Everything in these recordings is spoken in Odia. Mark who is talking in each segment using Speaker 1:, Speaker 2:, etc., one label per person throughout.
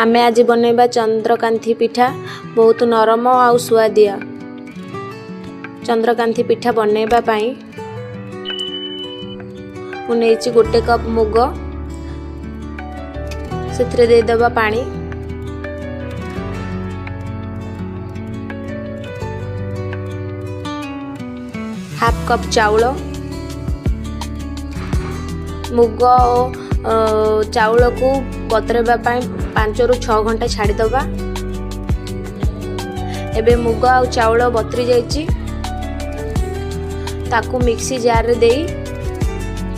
Speaker 1: ଆମେ ଆଜି ବନେଇବା ଚନ୍ଦ୍ରକାନ୍ତି ପିଠା, ବହୁତ ନରମ ଆଉ ସୁଆଦିଆ। ଚନ୍ଦ୍ରକାନ୍ତି ପିଠା ବନେଇବା ପାଇଁ ମୁଁ ନେଇଛି 1 କପ୍ ମୁଗ। ସେଥିରେ ଦେଇଦେବା ପାଣି। ହାଫ୍ କପ୍ ଚାଉଳ। ମୁଗ ଓ ଚାଉଳକୁ ବତୁରାଇବା ପାଇଁ 5ରୁ 6 ଘଣ୍ଟା ଛାଡ଼ିଦେବା। ଏବେ ମୁଗ ଆଉ ଚାଉଳ ବତୁରି ଯାଇଛି, ତାକୁ ମିକ୍ସି ଜାର୍ରେ ଦେଇ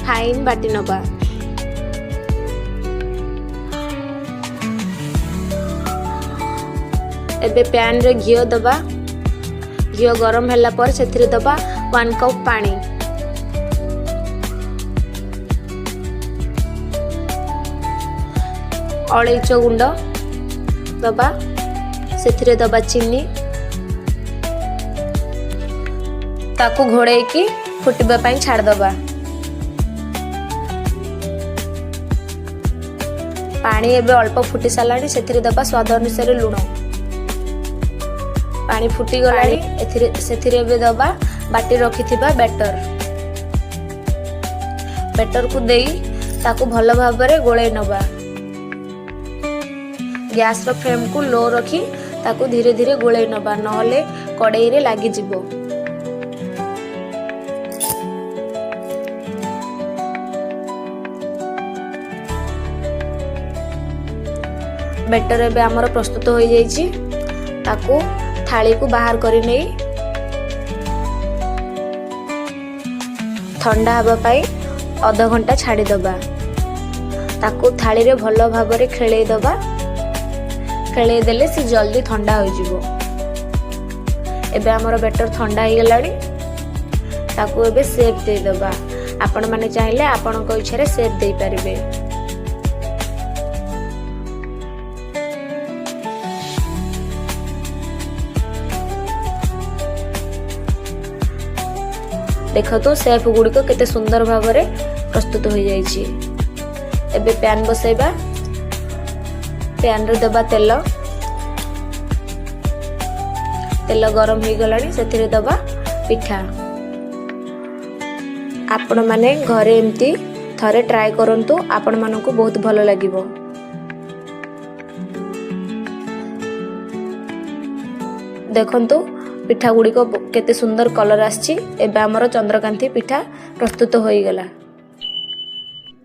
Speaker 1: ଫାଇନ୍ ବାଟି ନେବା। ଏବେ ପ୍ୟାନ୍ରେ ଘିଅ ଦେବା। ଘିଅ ଗରମ ହେଲା ପରେ ସେଥିରେ ଦେବା 1 କପ୍ ପାଣି। ଅଳେଇଚ ଗୁଣ୍ଡ ଦେବା, ସେଥିରେ ଦେବା ଚିନି। ତାକୁ ଘୋଡ଼େଇକି ଫୁଟିବା ପାଇଁ ଛାଡ଼ିଦେବା। ପାଣି ଏବେ ଅଳ୍ପ ଫୁଟି ସାରିଲାଣି, ସେଥିରେ ଦେବା ସ୍ୱାଦ ଅନୁସାରେ ଲୁଣ। ପାଣି ଫୁଟିଗଲାଣି, ଏଥିରେ ସେଥିରେ ଏବେ ଦେବା ବାଟି ରଖିଥିବା ବ୍ୟାଟର। ବ୍ୟାଟରକୁ ଦେଇ ତାକୁ ଭଲ ଭାବରେ ଗୋଳେଇ ନେବା। ଗ୍ୟାସର ଫ୍ଲେମ୍କୁ ଲୋ ରଖି ତାକୁ ଧୀରେ ଧୀରେ ଗୋଳେଇ ନେବା, ନହେଲେ କଡ଼େଇରେ ଲାଗିଯିବ। ବ୍ୟାଟର ଏବେ ଆମର ପ୍ରସ୍ତୁତ ହୋଇଯାଇଛି। ତାକୁ ଥାଳିକୁ ବାହାର କରି ନେଇ ଥଣ୍ଡା ହେବା ପାଇଁ ଅଧଘଣ୍ଟା ଛାଡ଼ିଦେବା। ତାକୁ ଥାଳିରେ ଭଲ ଭାବରେ ଖେଳେଇ ଦେବା। ଖେଳେଇ ଦେଲେ ସେ ଜଲ୍ଦି ଥଣ୍ଡା ହୋଇଯିବ। ଏବେ ଆମର ବ୍ୟାଟର ଥଣ୍ଡା ହେଇଗଲାଣି, ତାକୁ ଏବେ ସେପ୍ ଦେଇଦେବା। ଆପଣମାନେ ଚାହିଁଲେ ଆପଣଙ୍କ ଇଚ୍ଛାରେ ସେପ୍ ଦେଇପାରିବେ। ଦେଖନ୍ତୁ, ସେପ୍ ଗୁଡ଼ିକ କେତେ ସୁନ୍ଦର ଭାବରେ ପ୍ରସ୍ତୁତ ହୋଇଯାଇଛି। ଏବେ ପ୍ୟାନ୍ ବସେଇବା। ପ୍ୟାନ୍ରେ ଦେବା ତେଲ। ତେଲ ଗରମ ହେଇଗଲାଣି, ସେଥିରେ ଦେବା ପିଠା। ଆପଣମାନେ ଘରେ ଏମିତି ଥରେ ଟ୍ରାଏ କରନ୍ତୁ, ଆପଣମାନଙ୍କୁ ବହୁତ ଭଲ ଲାଗିବ। ଦେଖନ୍ତୁ, ପିଠା ଗୁଡ଼ିକ କେତେ ସୁନ୍ଦର କଲର୍ ଆସିଛି। ଏବେ ଆମର ଚନ୍ଦ୍ରକାନ୍ତି ପିଠା ପ୍ରସ୍ତୁତ ହୋଇଗଲା।